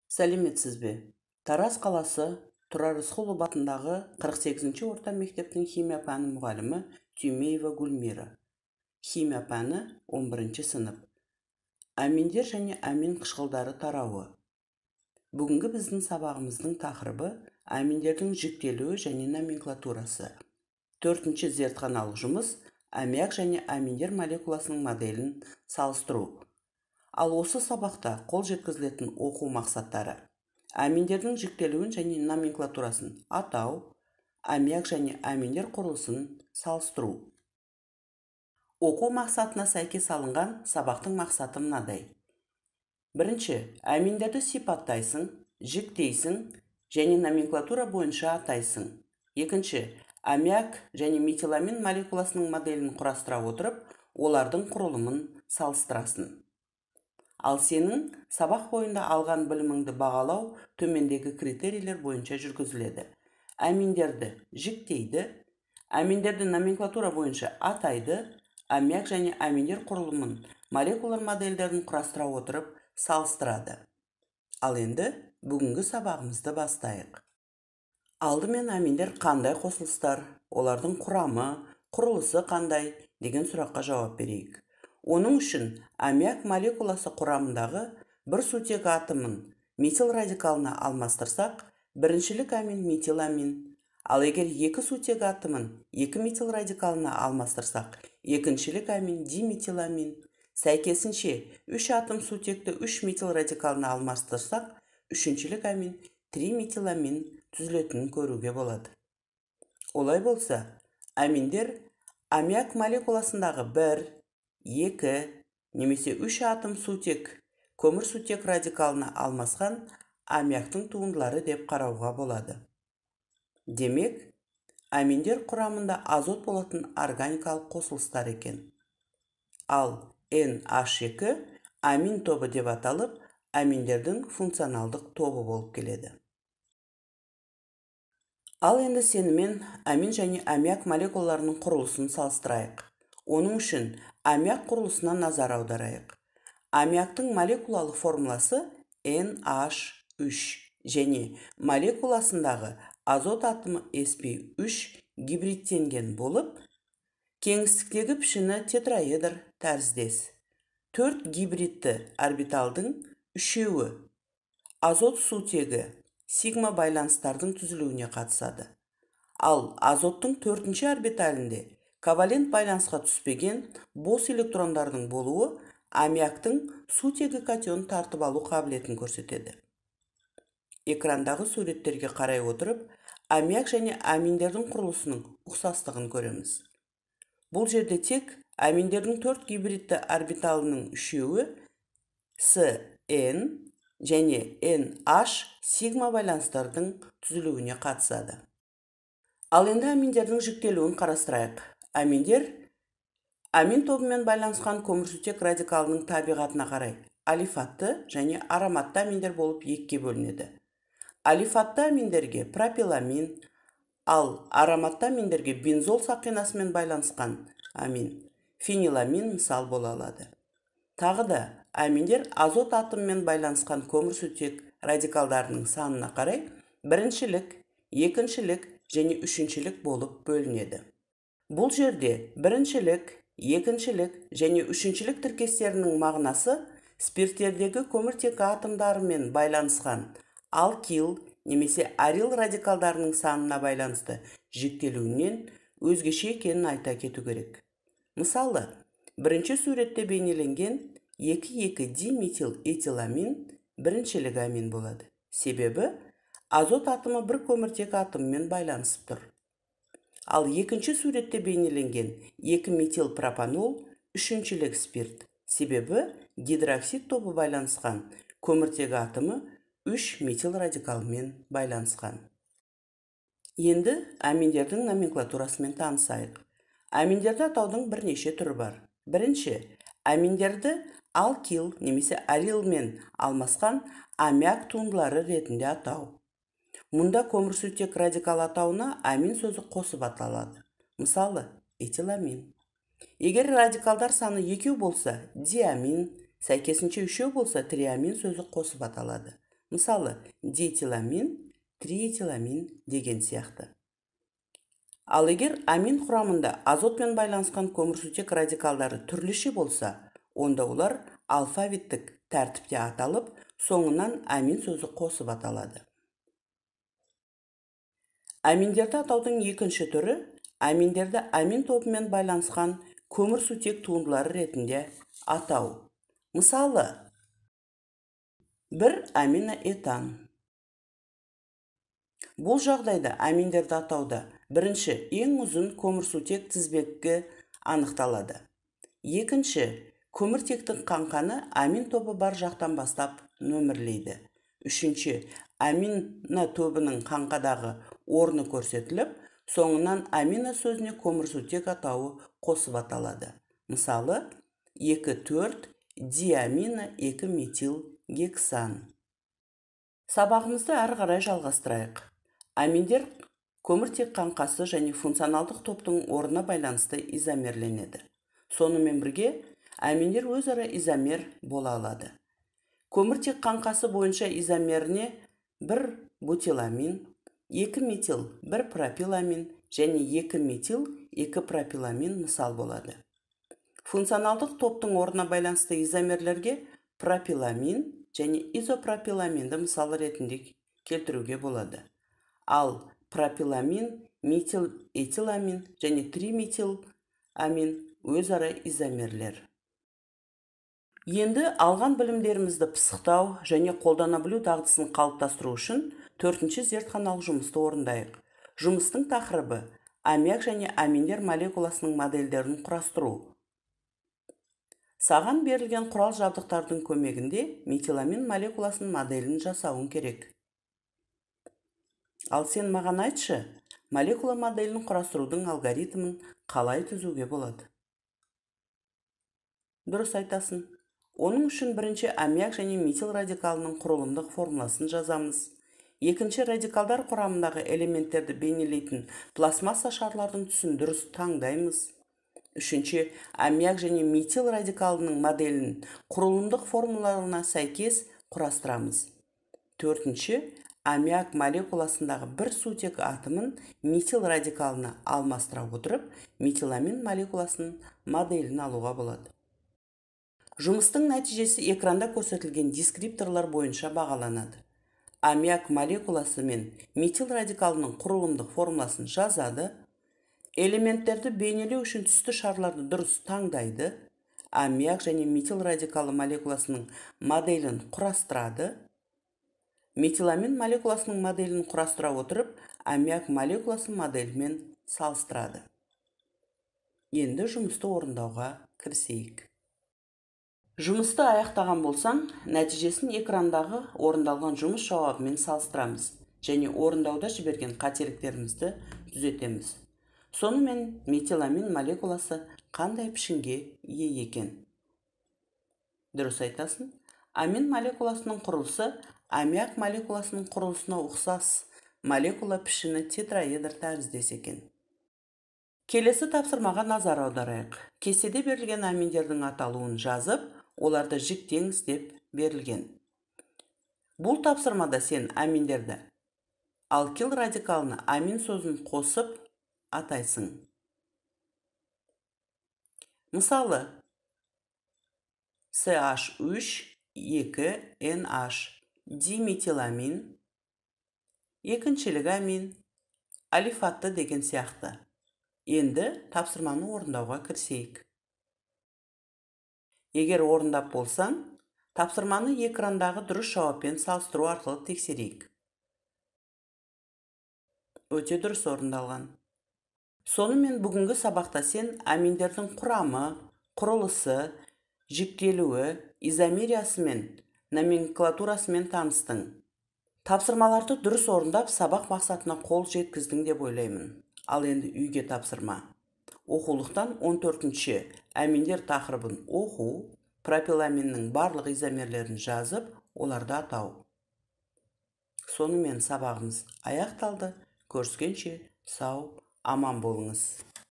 Сәлеметсіз бе? Тараз қаласы Тұрар Рысқұлов атындағы 48-ші орта мектептің химия пәні мұғалімі Түймеева Гүлмира. Химия пәні 11-ші сынып. Аминдер және амин қышқылдары тарауы. Бүгінгі біздің сабағымыздың тақырыбы аминдердің жіктелуі және номенклатурасы. 4-ші зертханалық жұмыс аммиак және аминдер молекуласының моделін салыстыру. Ал осы сабақта қол жеткізілетін оқу мақсаттары: аминдердің жіктелуін және номенклатурасын атау, аммиак және аминдер құрылысын салыстыру. Оқу мақсатына сәйкес алынған сабақтың мақсаты мынадай. Бірінші, аминдерді сипаттайсың, жіктейсің және номенклатура бойынша атайсың. Екінші, аммиак және метиламин молекуласының моделін құрастыра отырып, олардың құрылымын салыстырасың. Ал сенің сабақ бойында алған біліміңді бағалау төмендегі критерийлер бойынша жүргізіледі. Аминдерді жіктейді, аминдерді номенклатура бойынша атайды, аммиак және аминдер құрылымын молекулар модельдерін құрастыра отырып салыстырады. Ал енді бүгінгі сабағымызды бастайық. Алдымен аминдер қандай қосылыстар, олардың құрамы, құрылысы қандай деген сұраққа жауап берейік. Оның үшін аммиак молекуласы құрамындағы бір сутек атомын метил радикалына алмастырсақ, біріншілік амин метиламин, ал егер екі сутек атомын екі метил радикалына алмастырсақ, екіншілік амин диметиламин, сәйкесінше үш атом сутекті үш метил радикалына алмастырсақ, үшіншілік амин триметиламин түзілетінін көруге болады. Олай болса, аминдер аммиак молекуласындағы 1, 2 немесе 3 атом сутек көмір сутек радикалына алмасқан аммиактың туындылары деп қарауға болады. Демек, аминдер құрамында азот болатын органикалық қосылыстар екен. Ал NH2 амин тобы деп аталып, аминдердің функционалдық тобы болып келеді. Ал енді сенімен амин және аммиак молекулаларының құрылысын салыстырайық. Оның үшін аммиак құрылысына назар аударайық. Аммиактың молекулалық формуласы NH3 және молекуласындағы азот атомы sp3 гибридтенген болып, кеңістіктегі пішіні тетраэдр тәріздес. 4 гибридті орбиталдың үшеуі азот сутегі сигма байланыстардың түзілуіне қатысады. Ал азоттың 4-ші орбиталінде ковалент байланысқа түспеген бос электрондардың болуы аммиактың сутегі катионын тартып алу қабілетін көрсетеді. Экрандағы суреттерге қарай отырып, аммиак және аминдердің құрылысының ұқсастығын көреміз. Бұл жерде тек аминдердің 4 гибридті орбиталының үшеуі SN және NH сигма байланыстардың түзілуіне қатысады. Ал енді аминдердің жіктелуін қарастырайық. Аминдер амин тобымен байланысқан көмірсутек радикалының табиғатына қарай алифатты және ароматты аминдер болып екіге бөлінеді. Алифатты аминдерге пропиламин, ал ароматты аминдерге бензол сақинасымен байланысқан амин, фениламин мысал бола алады. Тағы да аминдер азот атомымен байланысқан көмірсутек радикалдарының санына қарай біріншілік, екіншілік және үшіншілік болып бөлінеді. Бұл жерде біріншілік, екіншілік және үшіншілік тіркестерінің мағынасы спирттердегі көміртек атомдарымен байланысқан алкил немесе арил радикалдарының санына байланысты жіктелуінен өзгеше екенін айта кету керек. Мысалы, бірінші суретте бейнеленген 2,2-диметилэтиламин біріншілік амин болады. Себебі азот атомы бір көміртек атомымен байланысып тұр. Ал екінші суретте бейнеленген 2-метилпропанол үшіншілік спирт. Себебі гидроксид тобы байланысқан көміртек атомы 3 метил радикалымен байланысқан. Енді аминдердің номенклатурасымен танысайық. Аминдерді атаудың бірнеше түрі бар. Бірінші, аминдерді алкил немесе арилмен алмасқан аммиак туындылары ретінде атау. Мұнда көмірсутек радикал атауына амин сөзі қосып аталады. Мысалы, этиламин. Егер радикалдар саны 2 болса, диамин, сәйкесінше 3 болса, триамин сөзі қосып аталады. Мысалы, диэтиламин, триэтиламин деген сияқты. Ал егер амин құрамында азотпен байланысқан көмірсутек радикалдары түрліше болса, онда олар алфавиттік тәртіпте аталып, соңынан амин сөзі қосып аталады. Аминдерді атаудың екінші түрі аминдерді амин тобымен байланысқан көмірсутек туындылары ретінде атау. Мысалы, 1 аминоэтан. Бұл жағдайда аминдерді атауда бірінші ең ұзын көмірсутек тізбегі анықталады. Екінші, көміртектің қаңқаны амин тобы бар жақтан бастап нөмірлейді. Үшінші, амино тобының қаңқадағы орны көрсетіліп, соңынан амино сөзіне көмірсутек атауы қосып аталады. Мысалы, 2,4 диамино 2 метил гексан. Сабағымызды әрі қарай жалғастырайық. Аминдер көміртек қаңқасы және функционалдық топтың орнына байланысты изомерленеді. Сонымен бірге аминдер өзара изомер бола алады. Көміртек қаңқасы бойынша изомеріне 1 бутиламин, 2 метил 1 пропиламин және 2 метил 2 пропиламин мысал болады. Функционалдық топтың орнына байланысты изомерлерге пропиламин және изопропиламинді мысал ретінде келтіруге болады. Ал пропиламин, метил этиламин және триметиламин өзара изомерлер. Енді алған білімдерімізді пысықтау және қолдана білу дағдысын қалыптастыру үшін 4-ші зертханалық жұмысты орындайық. Жұмыстың тақырыбы аммиак және аминдер молекуласының модельдерін құрастыру. Саған берілген құрал жабдықтардың көмегінде метиламин молекуласының моделін жасауың керек. Ал сен маған айтшы, молекула моделін құрастырудың алгоритмін қалай түзуге болады? Дұрыс айтасың. Оның үшін бірінші аммиак және метил радикалының құрылымдық формуласын жазамыз. Екінші радикалдар құрамындағы элементтерді бейнелейтін пластмасса шарлардың түсін дұрыс таңдаймыз. Үшінші, аммиак және метил радикалының моделін құрылымдық формулаларына сәйкес құрастырамыз. Төртінші, аммиак молекуласындағы бір сутек атомын метил радикалына алмастыра отырып, метиламин молекуласының моделін алуға болады. Жұмыстың нәтижесі экранда көрсетілген дескрипторлар бойынша бағаланады. Аммиак молекуласы мен метил радикалының құрылымдық формуласын жазады, элементтерді бейнелеу үшін түсті шарларды дұрыс таңдайды, аммиак және метил радикалы молекуласының моделін құрастырады, метиламин молекуласының моделін құрастыра отырып, аммиак молекуласын моделімен салыстырады. Енді жұмысты орындауға кірісейік. Жұмысты аяқтаған болсаң, нәтижесін экрандағы орындалған жұмыс жауабымен салыстырамыз және орындауда жіберген қателіктерімізді түзетеміз. Сонымен метиламин молекуласы қандай пішінге ие екен? Дұрыс айтасың, амин молекуласының құрылысы аммиак молекуласының құрылысына ұқсас, молекула пішіні тетраэдр тәріздес екен. Келесі тапсырмаға назар аударайық. Кестеде берілген аминдердің аталуын жазып, оларды жіктеңіз деп берілген. Бұл тапсырмада сен аминдерді алкил радикалына амин сөзін қосып атайсың. Мысалы, CH3 2NH диметиламин, екіншілік амин, алифатты деген сияқты. Енді тапсырманы орындауға кірісейік. Егер орындап болсаң, тапсырманы экрандағы дұрыс жауаппен салыстыру арқылы тексерейік. Өте дұрыс орындалған. Сонымен бүгінгі сабақта сен аминдердің құрамы, құрылысы, жіктелуі, изомериясы мен номенклатурасымен таныстың. Тапсырмаларды дұрыс орындап, сабақ мақсатына қол жеткіздің деп ойлаймын. Ал енді үйге тапсырма. Оқулықтан 14-ші аминдер тақырыбын оқу, пропиламиннің барлық изомерлерін жазып, оларды атау. Сонымен сабағымыз аяқталды. Көріскенше сау, аман болыңыз.